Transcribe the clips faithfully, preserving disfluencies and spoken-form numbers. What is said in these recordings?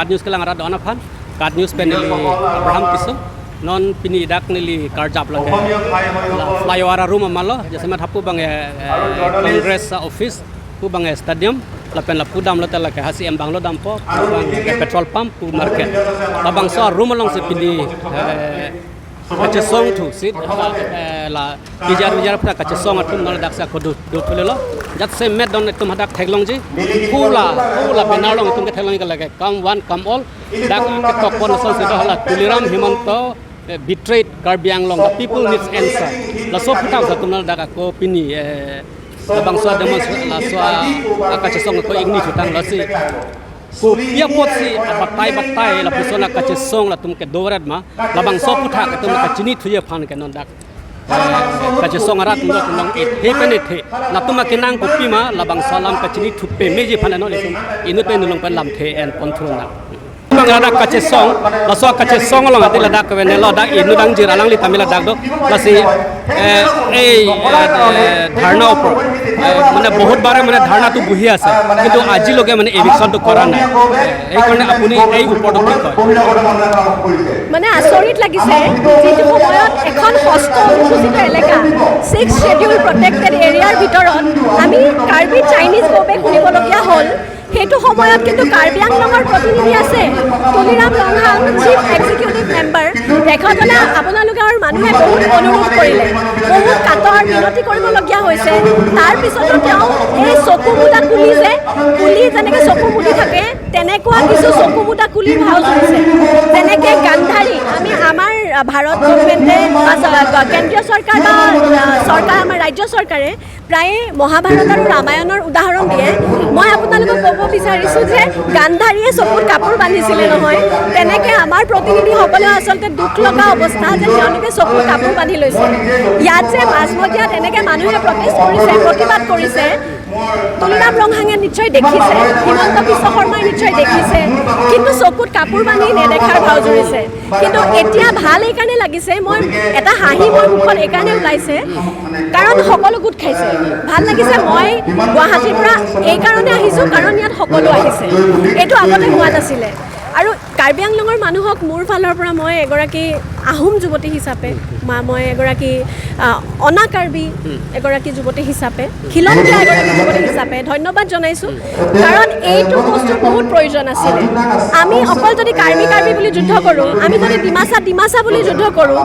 KAT News kelang arat do-an aphan, KAT News pen neli Abraham Tisso. Non pini dak neli karjap lake la flyover arum amalo, jasemet hapu abang, eh, eh, Congress, ah, office, pu abang, eh, stadium, lapen lapu damlo te lake H C M banglo dampo, pu abang ke petrol pump, pu market. Labangso arum alongsi pini, eh, kachesong thusi, eh, la P G R V G R aphuthak kachesong atum non daksi ako do, do thulelo. Jasemet don itum hadak theklongji. Pu la, pu la banner along itum ketheklongji ke lake "Come one, come all." Dak ketok pon asonsi do hala Tuliram Hemanta, eh, betrayed Karbi Anglong. The people needs answer. Laso aphuthak atum non dak ako pini, eh, labangso demonstration, laso a, akachesong ako ingni chutang lasi. Kopi apotsi abatai batai lapuson akachesong latum kedoret ma, labangso aphuthak atum kachini thuji aphan ke non dak, eh, kachesong arat non, non ethe pen ethe. Latum akenang kopi ma, labangso alam kachini thu pameji aphan non itum inut pen nulong pen lamthe en pon thunang. Bang ladak kachesong, laso kachesong along ati ladak kewenelo dak inut angjir alangli tame ladak do. Lasi, eh, eh, eh, dharna upor, eh, mane bahut bare mane dharna tu bohi ase, kintu ajiloke mane eviction tu kora nai. Eh, ei karone apuni ei upor tu ki koy? মানে আচৰিত লাগিছে, যিটো সময়ত এখন ষষ্ঠ অনুসূচিত এলেকা, six schedule protected এৰিয়াৰ ভিতৰত আমি কাৰ্বি চাইনিজ বৌবে শুনিবলগীয়া হ'ল, সেইটো সময়ত কিন্তু কাৰ্বি আংলঙৰ প্ৰতিনিধি আছে, তুলিৰাম ৰংহাং, চিফ এক্সিকিউটিভ মেম্বাৰ, তেখেতলৈ আপোনালোকৰ মানুহে বহুত অনুৰোধ কৰিলে, বহুত কাতৰ মিনতি কৰিবলগীয়া হৈছে। তাৰ পিছতো তেওঁ এই চকু মুদা কুলি যে, কুলি যেনেকে চকু মুদি থাকে, তেনেকুৱা কিছু চকু মুদা কুলিৰ ভাও জুৰিছে। যেনেকে গান্ধাৰী, আমি আমাৰ, আ, ভাৰত গভৰ্ণমেণ্টে বা চ-, কেন্দ্ৰীয় চৰকাৰ বা, আ, চৰকাৰ, আমাৰ ৰাজ্য চৰকাৰে প্ৰায়ে মহাভাৰত আৰু ৰামায়ণৰ উদাহৰণ দিয়ে। মই আপোনালোকক ক'ব বিচাৰিছো যে গান্ধাৰীয়ে চকুত কাপোৰ বান্ধিছিলে নহয়, তেনেকে আমাৰ প্ৰতিনিধিসকলেও আচলতে দুখ লগা অৱস্থা যে তেওঁলোকে চকুত কাপোৰ বান্ধি লৈছে। ইয়াত যে মাজমজিয়াত এনেকে মানুহে প্ৰটেষ্ট কৰিছে, প্ৰতিবাদ কৰিছে, তুলিৰাম ৰংহাঙে নিশ্চয় দেখিছে, হিমন্ত বিশ্ব শৰ্মাই নিশ্চয় দেখিছে, কিন্তু চকুত কাপোৰ বান্ধি নেদেখাৰ ভাও জুৰিছে। কিন্তু এতিয়া ভাল এইকাৰণে লাগিছে, মই এটা হাঁহি মোৰ মুখত এইকাৰণে ওলাইছে, কাৰণ সকলো গোট খাইছে। ভাল লাগিছে। মই গুৱাহাটীৰ পৰা এইকাৰণে আহিছো, কাৰণ ইয়াত সকলো আহিছে, এইটো আগতে হোৱা নাছিলে। আৰু কাৰ্বি আংলঙৰ মানুহক মোৰ ফালৰ পৰা মই এগৰাকী আহোম যুৱতী হিচাপে, মা-, মই এগৰাকী, আ, অনা কাৰ্বি এগৰাকী যুৱতী হিচাপে, খিলঞ্জীয়া এগৰাকী যুৱতী হিচাপে ধন্যবাদ জনাইছো। কাৰণ এইটো বস্তুৰ বহুত প্ৰয়োজন আছিলে। আমি অকল যদি কাৰ্বি কাৰ্বি বুলি যুদ্ধ কৰোঁ, আমি যদি ডিমাচা ডিমাচা বুলি যুদ্ধ কৰোঁ,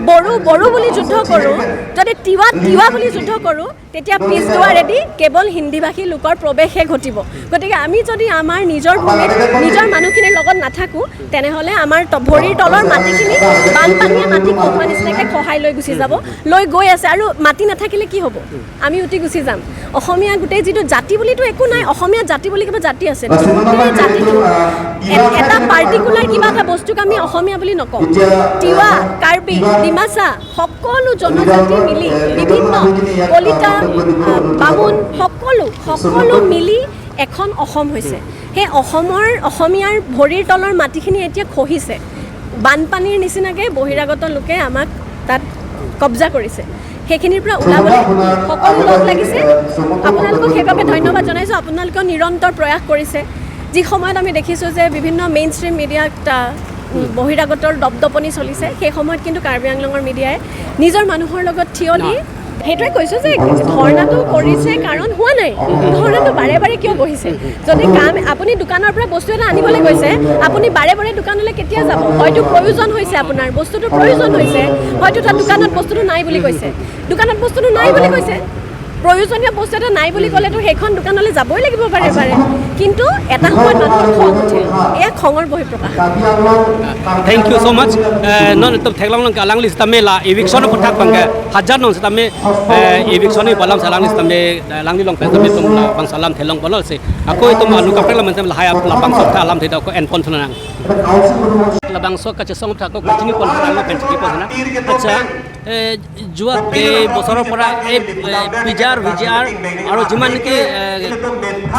বড়ো বড়ো বুলি যুদ্ধ কৰোঁ, যদি তিৱা তিৱা বুলি যুদ্ধ কৰোঁ, তেতিয়া পিছদুৱাৰেদি কেৱল হিন্দীভাষী লোকৰ প্ৰৱেশহে ঘটিব। গতিকে আমি যদি আমাৰ নিজৰ ভূমিত নিজৰ মানুহখিনিৰ লগত নাথাকোঁ, তেনেহ'লে আমাৰ ত-, ভৰিৰ তলৰ মাটিখিনি বানপানীয়ে মাটি খহোৱা নিচিনাকৈ খহাই লৈ গুচি যাব, লৈ গৈ আছে। আৰু মাটি নাথাকিলে কি হ'ব? আমি উটি গুচি যাম। অসমীয়া গোটেই যিটো জাতি বুলিতো একো নাই, অসমীয়া জাতি বুলি কিবা জাতি আছে নেকি? গতিকে এই জাতিটো এ-, এটা পাৰ্টিকুলাৰ কিবা এটা বস্তুক আমি অসমীয়া বুলি নকওঁ। তিৱা, কাৰ্বি, ডিমাচা, সকলো জনজাতি মিলি, বিভিন্ন কলিতা, আ, বামুণ, সকলো, সকলো মিলি এখন অসম হৈছে। সেই অসমৰ, অসমীয়াৰ ভৰিৰ তলৰ মাটিখিনি এতিয়া খহিছে। বানপানীৰ নিচিনাকৈ বহিৰাগত লোকে আমাক তাত কব্জা কৰিছে। সেইখিনিৰ পৰা ওলাবলৈ সকলো লগ লাগিছে। আপোনালোকক সেইবাবে ধন্যবাদ জনাইছোঁ। আপোনালোকেও নিৰন্তৰ প্ৰয়াস কৰিছে। যি সময়ত আমি দেখিছোঁ যে বিভিন্ন মেইন ষ্ট্ৰীম মিডিয়াত, আ, উম, বহিৰাগতৰ দপদপনি চলিছে, সেই সময়ত কিন্তু কাৰ্বি আংলঙৰ মিডিয়াই নিজৰ মানুহৰ লগত থিয় দি, সেইটোৱে কৈছোঁ যে ধৰ্ণাটো কৰিছে, কাৰণ হোৱা নাই। ধৰ্ণাটো বাৰে বাৰে কিয় বহিছে? যদি কাম, আপুনি দোকানৰ পৰা বস্তু এটা আনিবলৈ গৈছে, আপুনি বাৰে বাৰে দোকানলৈ কেতিয়া যাব? হয়তো প্ৰয়োজন হৈছে আপোনাৰ, বস্তুটো প্ৰয়োজন হৈছে, হয়তো তাত দোকানত বস্তুটো নাই বুলি কৈছে, দোকানত বস্তুটো নাই বুলি কৈছে। প্ৰয়োজনীয় বস্তু এটা নাই বুলি ক'লেতো সেইখন দোকানলৈ যাবই লাগিব বাৰে বাৰে। কিন্তু এটা সময়ত মানুহৰ খং উঠে, এয়া খঙৰ বহিঃপ্ৰকাশ। Thank you so much. Eh, non itum theklong nang alangli sitame la eviction aphuthak abang ke hajar non sitame, eh, eviction ni balam si alangli sitame, eh, alangli along pen sitame itum labangso alam theklong bolo si. Ako itum alu kaprek lam sitame lahai ap labangso alam theda ako en pon thunang. Labangso kachesong aphuthak ako kachini pon thunang pen chini pon thunang. Acha, eh, যোৱা কেইবছৰৰ পৰা এই, এ, P G আৰ, ভি জি আৰ আৰু যিমান নেকি, এ,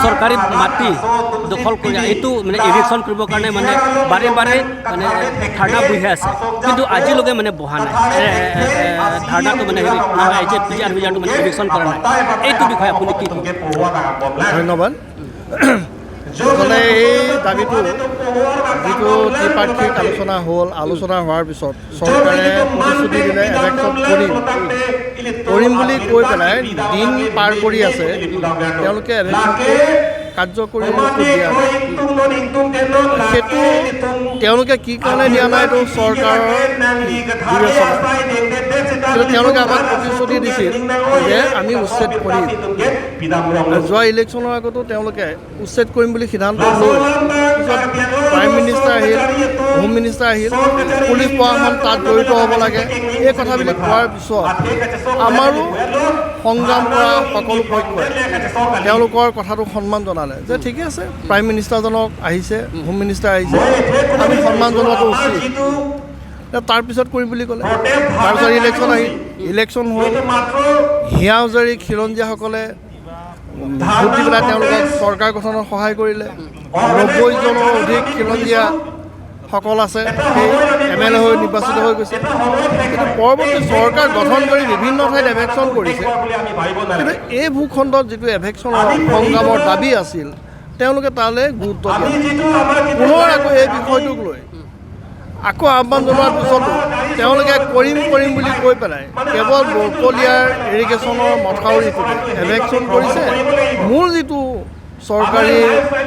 চৰকাৰী মাটি দখল কৰি এইটো মানে ইভিকশ্যন কৰিবৰ কাৰণে মানে বাৰে বাৰে মানে ধৰ্ণা বহি আছে, কিন্তু আজিলৈকে মানে বহা নাই। এ, এ, এ, এ, ধৰ্ণাটো মানে হেৰি নহয়, এই যে পি জি আৰ, ভি জি আৰটো মানে ইভিকশ্যন কৰা নাই, এইটো বিষয়ে আপুনি কি ক'ব? ধন্যবাদ। আচলতে এই দাবীটো যিটো ত্ৰিপাক্ষিক আলোচনা হ'ল, আলোচনা হোৱাৰ পিছত চৰকাৰে প্ৰতিশ্ৰুতি দিলে এভেকশ্যন কৰিম, কৰিম বুলি কৈ পেলাই দিন পাৰ কৰি আছে। তেওঁলোকে এভেকশ্যনটো কাৰ্যকৰী ৰূপটো দিয়া নাই। সেইটো তেওঁলোকে কি কাৰণে দিয়া নাই, এইটো চৰকাৰৰ বিবেচনা। কিন্তু তেওঁলোকে আমাক প্ৰতিশ্ৰুতি দিছিল যে আমি উচ্ছেদ কৰিম। যোৱা ইলেকশ্যনৰ আগতো তেওঁলোকে উচ্ছেদ কৰিম বুলি সিদ্ধান্ত লৈ পিছত প্ৰাইম মিনিষ্টাৰ আহিল, হোম মিনিষ্টাৰ আহিল, পুলিচ প্ৰশাসন তাত জড়িত হ'ব লাগে, এই কথাবিলাক কোৱাৰ পিছত আমাৰো সংগ্ৰাম কৰা সকলো পক্ষই তেওঁলোকৰ কথাটো সন্মান জনালে যে ঠিকে আছে, প্ৰাইম মিনিষ্টাৰজনক আহিছে, হোম মিনিষ্টাৰ আহিছে, আমি সন্মান জনোৱাটো উচিত। তে তাৰ পিছত কৰিম বুলি ক'লে। তাৰপিছত ইলেকশ্যন আহিল, ইলেকশ্যন হ'ল, হিয়া উজাৰি খিলঞ্জীয়াসকলে ভোট দি পেলাই তেওঁলোকক চৰকাৰ গঠনত সহায় কৰিলে। নব্বৈজনৰ অধিক খিলঞ্জীয়া সকল আছে, সেই এম এল এ হৈ নিৰ্বাচিত হৈ গৈছে। কিন্তু পৰৱৰ্তী চৰকাৰ গঠন কৰি বিভিন্ন ঠাইত এভেকশ্যন কৰিছে। কিন্তু এই ভূখণ্ডত যিটো এভেকশ্যনৰ সংগ্ৰামৰ দাবী আছিল, তেওঁলোকে তালৈ গুৰুত্ব দিয়া নাই। পুনৰ আকৌ এই বিষয়টোক লৈ আকৌ আহ্বান জনোৱাৰ পিছতো তেওঁলোকে কৰিম কৰিম বুলি কৈ পেলাই কেৱল বৰকলিয়াৰ ইৰিগেশ্যনৰ মথাউৰিটো এভেকশ্যন কৰিছে। মূল যিটো চৰকাৰী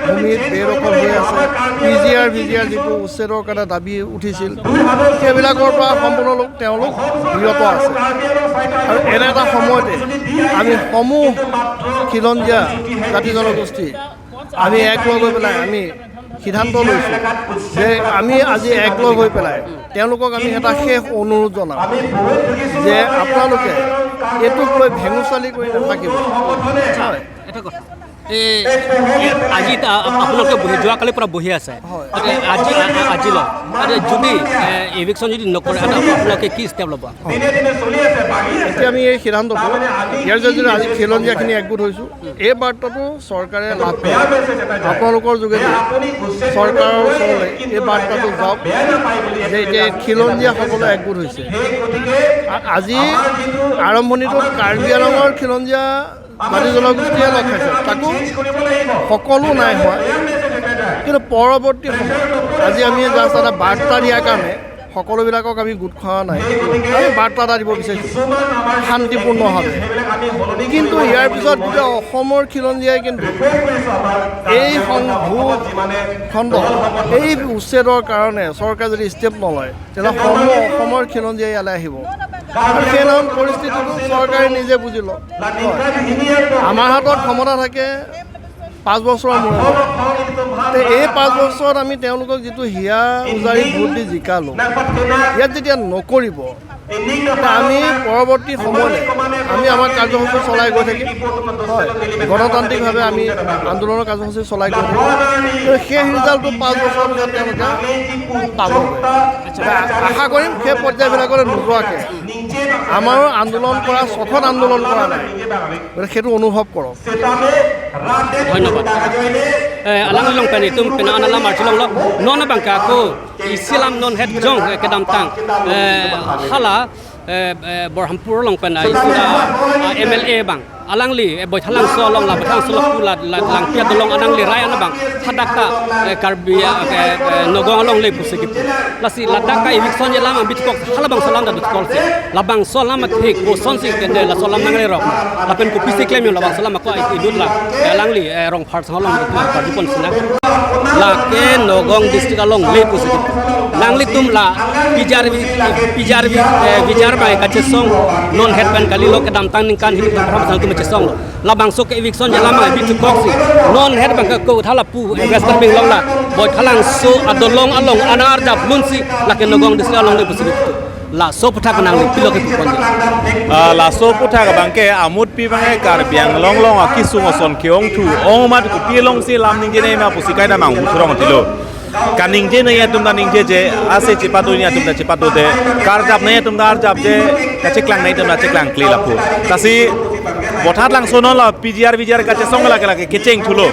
ভূমিত বেদখল হৈ আছে, পি জি আৰ, ভি জি আৰ যিটো উচ্ছেদৰ কাৰণে দাবী উঠিছিল, সেইবিলাকৰ পৰা সম্পূৰ্ণ লোক তেওঁলোক বিৰত আছে। আৰু এনে এটা সময়তে আমি সমূহ খিলঞ্জীয়া জাতি জনগোষ্ঠী আমি এক লগ হৈ পেলাই আমি সিদ্ধান্ত লৈছোঁ যে আমি আজি এক লগ হৈ পেলাই তেওঁলোকক আমি এটা শেষ অনুৰোধ জনাম যে আপোনালোকে এইটোক লৈ ভেঙুচালি কৰি নাথাকিব। হয়। এটা কথা। এই, এই আজি তা-, আপোনালোকে বহি, যোৱাকালিৰ পৰা বহি আছে। হয়। তাতে আজি, আ-, আ-, আজি লওক। তাতে যদি, এ, ইভিকশ্যন যদি নকৰে, তাতে আপোনালোকে কি ষ্টেপ ল'ব? এতিয়া আমি এই সিদ্ধান্তটো, ইয়াৰ জৰিয়তে আজি খিলঞ্জীয়াখিনি একগোট হৈছোঁ। এই বাৰ্তাটো চৰকাৰে লাভ কৰে। আপোনালোকৰ যোগেদি চৰকাৰৰ ওচৰলৈ এই বাৰ্তাটো যাওক যে এতিয়া খিলঞ্জীয়াসকলে একগোট হৈছে। আ-, আজি আৰম্ভণিটো কাৰ্বি আংলঙৰ খিলঞ্জীয়া জাতি জনগোষ্ঠীয়ে লগ খাইছে, তাকো সকলো নাই হোৱা। কিন্তু পৰৱৰ্তী সময়ত আজি আমি জাষ্ট এটা বাৰ্তা দিয়াৰ কাৰণে সকলোবিলাকক আমি গোট খোৱা নাই। আমি বাৰ্তা এটা দিব বিচাৰিছোঁ শান্তিপূৰ্ণভাৱে। কিন্তু ইয়াৰ পিছত গোটেই অসমৰ খিলঞ্জীয়াই কিন্তু এই সং-, ভূখণ্ড, এই উচ্ছেদৰ কাৰণে চৰকাৰে যদি ষ্টেপ নলয়, তেতিয়াহ'লে সমূহ অসমৰ খিলঞ্জীয়া ইয়ালৈ আহিব। আৰু সেইদিনাখন পৰিস্থিতিটো চৰকাৰে নিজে বুজি লওক। আমাৰ হাতত ক্ষমতা থাকে পাঁচ বছৰৰ মূৰে মূৰে। তে এই পাঁচ বছৰত আমি তেওঁলোকক যিটো হিয়া উজাৰি ভোট দি জিকালো, ইয়াত যেতিয়া নকৰিব, তে আমি পৰৱৰ্তী সময়লৈ আমি আমাৰ কাৰ্যসূচী চলাই গৈ থাকিম। হয়, গণতান্ত্ৰিকভাৱে আমি আন্দোলনৰ কাৰ্যসূচী চলাই গৈ থাকিম। কিন্তু সেই ৰিজাল্টটো পাঁচ বছৰৰ পিছত তেওঁলোকে পাবগৈ। আশা কৰিম সেই পৰ্যায়বিলাকলৈ নোযোৱাকে। আমাৰো আন্দোলন কৰা, সখত আন্দোলন কৰা নাই, গতিকে সেইটো অনুভৱ কৰক। ধন্যবাদ। Eh, alangli along pen itum pina an alam arjulonglo, non abang ke ako isi alam non het jong, eh, kedamtang, eh, hala, eh, eh, Borhampur along pen, eh, itum, eh, M L A abang alangli, eh, Boithalangso along la, Boithalangso lapu la, la, Langpi adolong alangli rai an abang hadak ta, eh, Karbi, eh, eh, Nagaon alongle pusi kipu. Lasi ladak ta eviction alam abit kok halabangso alam ta dut kok si. Labangso alam athik kosonsi kede laso alam nanglerok. Lapen kopisi klem yo labangso alam ako idut la, eh, alangli, eh, Rongphar sang along karjupon sina. Lake Nagaon district alongle pusi. Nanglitum la P G R V, P G R V, eh, V G R bai kachesong non het pen kalilo, kedamtang ningkan hini tum pram sang tum chesonglo. Labangso ke eviction alam abit kok si. Non het abang ke ko thala pu, eh, West Karbi Anglong la Boithalangso adolong along an arjap lunsi lake Nagaon district alongle pusi. Laso aputhak nangli pilo kepu ponji? Ah, laso aputhak abang ke amutpi abang ke Karbi Anglong along akisung ason ke-ongthu ong amat kopi alongsi lam ningje nangji ma pusi kaita manghu thurong tilo. Kaningje nangji atum ta ningjeje, ase chepado nangji atum ta chepadote, karjap nangji atum ta arjapje, kacheklang nangji atum ta cheklangkle lapu. Lasi Boithalangso non la P G R V G R kachesong lake lake kecheng thulo.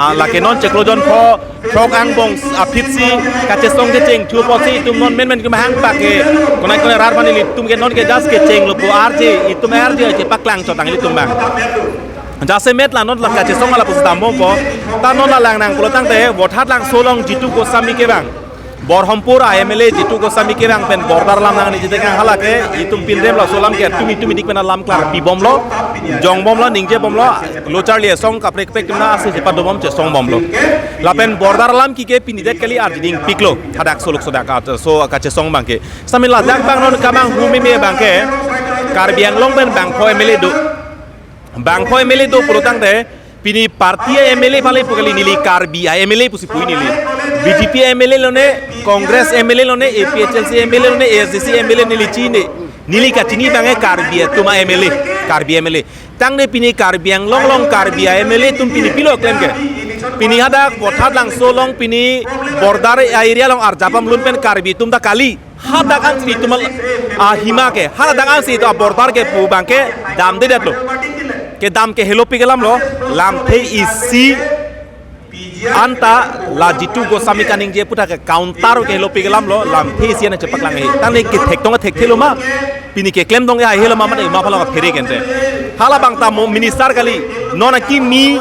Ah, lake non chiklo jon pho throk angbong aphi si kachesong kecheng thu apotsi itum non menmen kemahang pake konai konai rar pani ilitum ke non ke just kechenglo pu arje, itum arje chepaklang chotang ilitum abang. Jasemet la non la kachesong ala pusi dambompo. Ta non la lang nang pulo tangte, Vothatlangso along Jitu Goswami kevang, Borhampur a M L A Jitu Goswami kevang pen border alam nangniji tekang, hala ke itum pinrem laso alam ke tumi tumi dik pen alam klarpibomlo, jongbomlo, ningjebomlo, lo charli asong kaprek kaprek atum na ase chepadobom chesongbomlo. Lapen border alam kike pini det kali arjiding piklo, hadak soluk sodak at so kachesong abangke. Sami ladak abang non kamang humi me abangke, Karbi Anglong pen bangpho M L A do. Bangpho M L A do pulo tangte, pini party a M L A aphan le pu kali, neli Karbi a M L A pusi pu neli. B J P M L A lone, Congress M L A lone, A P H L C M L A lone, A S D C M L A neli chini. Neli kachini abangke Karbi atum a M L A, Karbi M L A. Tangte pini Karbi Anglong along Karbi a M L A atum pini pilo klem ke. Pini hadak Vothatlangso along pini border area along arjapam lun pen Karbi atum ta kali. Hadak angsi itum ahima ke, hadak angsi itum aborder ke pu abangke damdedetlo. Kedam ke helopik alamlo, lamthe isi anta la Jitu Goswami kaningje aputhak ke counter ke helopik alamlo, lamthe isi an chepaklangji. Tangte ke thektong thekthelo ma, pini keklemtong ke haihelo ma, mane ma phala phere kente. Hala abang ta mo minister kali, non akimi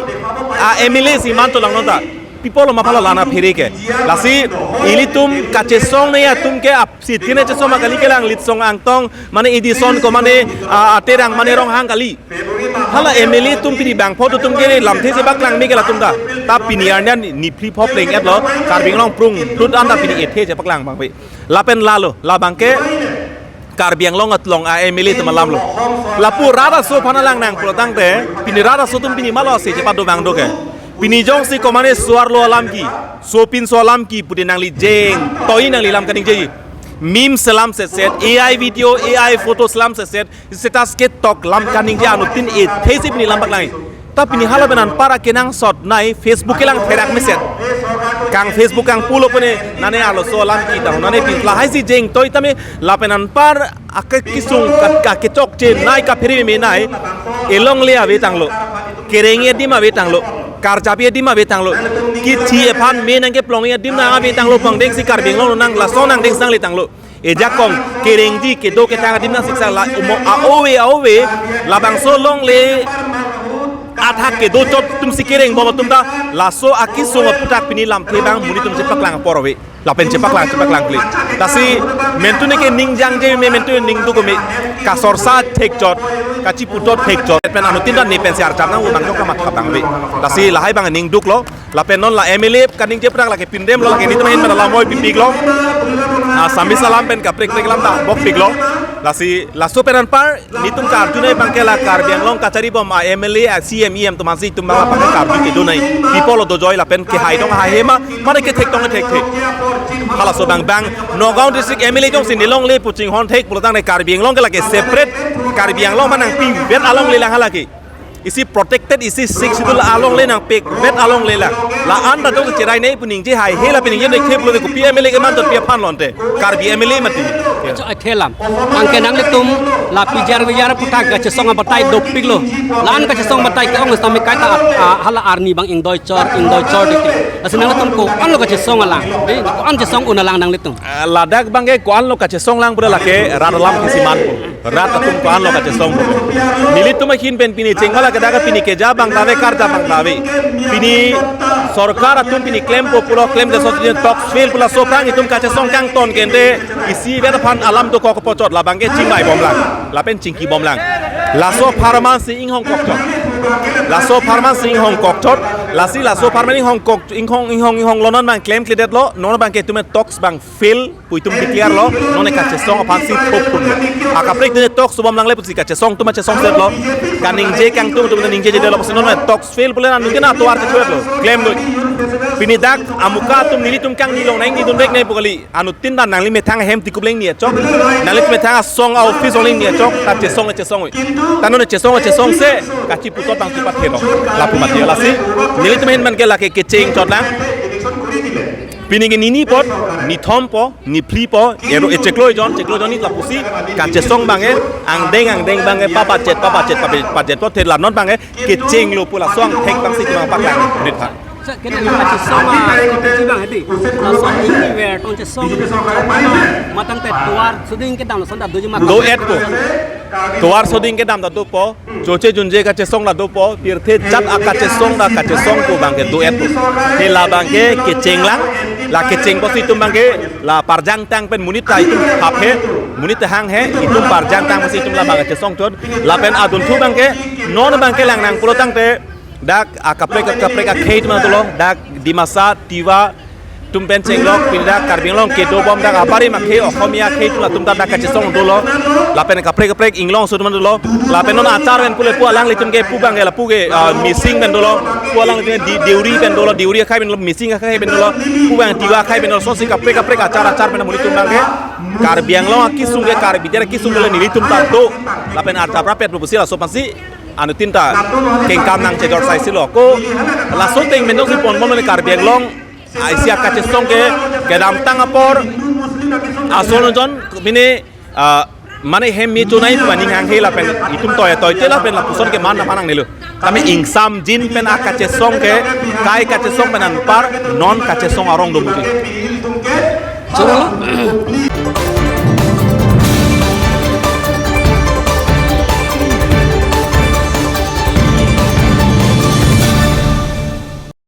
a M L A si mantolang non ta. People ma phala lana phere ke. Lasi ilitum kachesong ne atum ke ap si tine chesong ma kali kelang, Litsong Angtong, mane Edison ko mane, ah, Terang mane Ronghang kali. Hala M L A atum pini bangpho atum ke lamthe chepaklang me ke latum ta. Ta pini arni an ni phli pho pleng etlo, Karbi Anglong prung tut anta pini ethe chepaklang abangpi. Lapen lalo, labangke Karbi Anglong atlong a M L A atum alamlo. Lapu rat aso aphan alang nang pulo tangte, pini rat aso atum pini malo ase chepado abang do ke. Pini jongsi komane so-arlo alam ke, sopinso alam ke pute nangli jeng toi nangli lam kaningje. Meme selam setset, A I video, A I photo selam setset, status ketok lam kaningje anuttin ethe si pini lam paklang. Ta pini hala pen anpar akenangsot nai Facebook kelang therak meset. Kang Facebook kang pulo pene nane arloso alam ke ta nane pin lahai si jeng toi tame lapen anpar ake kisung ka, ka kechokche nai kaphere me nai, elongle ave tanglo, kereng adim ave tanglo, karjapi adim ave tanglo, kithi aphan me nangkeplong adim nang ave tanglo, pangdeng si Karbi Anglong nang laso nangdeng sang le tanglo. Ejakong kerengji kedo ketang adim nang siksa la umo a-ove a-ove labangso longle athak kedo chot atum si kerengbom atum ta laso akisung aputhak pini lamthe abang monit atum chepaklang apor ave. Lapen chepaklang, chepaklang kli. Lasi mentune ke ningjangje me, mentune ningduk me, kasorsa thekchot, kachiputot thekchot. Pen anuttin ta ne pensi arjap nang unang jok kamat kap tang me. Lasi lahai abang ningduklo. Lapen non la M L A kaningje prak lake pinremlo, lake nitum ahin mana lamoi pipiklo. Ah, sami salam pen kaprek prek lam ta bokpiklo. Lasi laso pen anpar nitum karju nai abangke la Karbi Anglong kacharibom a M L A, a C M, E M atum ansi itum abang abangke karju kedo nai. People lo dojoi lapen kehai tong haihe ma, mane kethektong kethekthe. Halaso abang abang Nagaon district M L A jongsi nelongle pu chinghon thek pulo tangte Karbi Anglong ke lake separate, Karbi Anglong ma nangpivet alongle lang hala ke. Isi protected, isi Sixth Schedule alongle nangpekvet alongle lang. La-an ta jongsi cherai nai pu ningje haihe lapen ningje nai theplo de kopi M L A kemanjot pi aphan lonte. Karbi M L A mati. Ya. Cho, eh, thelam. Anke nanglitum la pijar vijar aputhak kachesong abatai dopiklo. La-an kachesong abatai ke-ong sitame kaita, ah, hala arni abang ingdoi chor, ingdoi chor titi. Lasi nanglitum ko-anlo kachesong alang. Eh, ko-an chesong un alang nanglitum. Ah, ladak abangke ko-anlo kachesong lang pura lake rat alam kisiman po. Rat atum ko-anlo kachesong po. Nelitum ahin pen pini chengmala kedaka pini keja abang ta ave, karja abang ta ave. Pini sorkar atum pini klempo pulo, klemde so talks fail pulo, laso aphrang itum kachesong kangton kente isivet aphan alam dokok pochot labangke chingvaibom lang. Lapen chingkibom lang. Laso apharman si inghong kokchot. Laso apharman si inghong kokchot. Lasi laso apharman inghong kok, inghong, inghong, inghonglo, non abang klemkledetlo, non abangke itum talks abang fail pu itum declare lo, non kachesong aphan si thok pun. Akaprek dine talks subom nangle pusi kachesong atum achesongsetlo. Kaningje kangtung atum ningjejedetlo pusi non talks fail pule anuttin atovar kachethurlo. Klemlo. Pini dak amuka atum nelitum kangnilong nang nidun vek nai pu kali. Anuttin ta nangli methang ahem tikup leng ni achok. Nangli methang asong a-office along leng ni achok. Ta chesong chesong oi. Ta non chesong chesongse kachiputot abang chipathe lo. Lapu mati lasi. Nelitum ahin abangke lake kecheng chot lang. Pini ke nini apot, nithom po, niphli po, ero echeklo ejon, cheklo ejon ni lapusi, kachesong abangke, angdeng angdeng abangke, pa budget, pa budget, pa budget, pa budget, pa budget, pa budget, pa budget, pa budget, kechenglo pu laso angthek abang si itum abang paklang, rit ha. Sa, kene la kachesong a, kachesong abang hedi. Laso anywhere, tong chesong. Matang te tovar, suding kedam, lason ta doji mat. Do-et po. Tovar soding kedam ta dopo, choche junje kachesong ta dopo, pirthe jat akachesong ta kachesong pu abangke do-et. He labangke kecheng lang, la kecheng pusi itum abangke, la parjang tang pen monit ta itum hap he, monit ta hang he, itum parjang tang pusi itum labang kachesong chot, lapen adunthu abangke, non abangke lang nang pulo tangte, dak akaprek akaprek akhei atum dolo, dak Dimasa, Tiwa, atum pen chenglok, pini dak Karbi Anglong kedo bom dak abarim akhei, Oxomiya akhei atum, latum ta dak kachesong dolo. Lapen kaprek kaprek inglong aso atum dolo. Lapen non achar pen pule pu alanglitum ke pu abangke lapu ke, ah, mising pen dolo. Pu alanglitum ke di-, deuri pen dolo, deuri akhei pen dolo, mising akhei pen dolo. Pu abang Tiwa akhei pen dolo, sonsi kaprek kaprek achar achar pen monit atum abangke. Karbi Anglong akesung ke, Karbi adet akesung ke nelitum ta do. Lapen arta prapet pusi laso aphansi anuttin ta kengkam nangchedor sai si lo. Ko laso ateng pen jongsi pon bom le Karbi Anglong aisi akachesong ke kedamtang apor ason jon mini, ah, mane hem mi chonai pu aning hanghe lapen itum toy toy te lapen lapuson ke man na manang nelo. Kami ingsamjin pen akachesong ke, kai kachesong pen anpar non kachesong arong do muti. Choro.